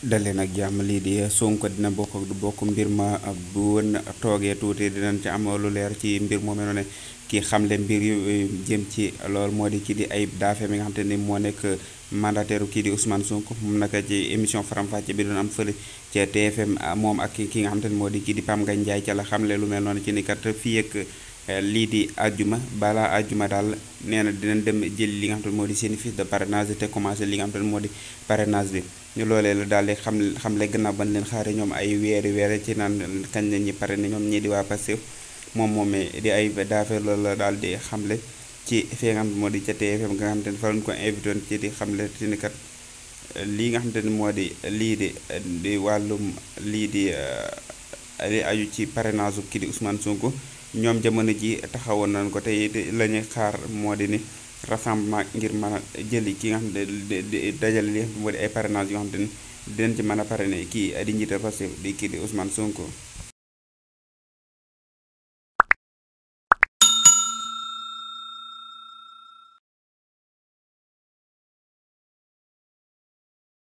dalee nag jàmm lii di Sonko dina bokk ak du bokk mbir ma bu wën toogee tuuti dinañ ci am lu leer ci mbir moom ne ki xamle mbir yu jëm ci loolu moo di kii di Ayib Daffé mi nga xam te ni moo nekk mandataire kii di Ousmane Sonko moom naka ci émission Faram Facce bi doon am fële ca TFM moom ak ki nga xam te ni moo di kii di Pam Ngagne Ndiaye ca la xamle lu mel noonu ci ni kat fii ak lii di àjjuma balaa àjjuma daal nee na dinañ dem jëli li nga xam te moo di seen fiche de parrainage te commencé li nga xam te moo di parrainage bi ñu loolee la daal di xamle gannaaw ban leen xaare ñoom ay weeri ci naan kañ la ñuy parrainé ñoom ñii di waa Pastef moom moomee di Ayib Daffé loolu la daal di xamle ci fee nga xam te moo di ca TFM nga xam te ne fa lañ ko invité woon ci di xamle ci ni kat lii nga xam te ne moo di lii di wàllum lii di li aju ci parrainage kii di Ousmane Sonko ñoom jamono ji taxawoon nañ ko tey la ñuy xaar moo di ni rassemblement ngir mën a jëli ki nga xam ne di dajale li moo di ay parrainage yoo xam te ne dinañ ci mën a parrainer kii di njiital Pastef di kii di Ousmane Sonko.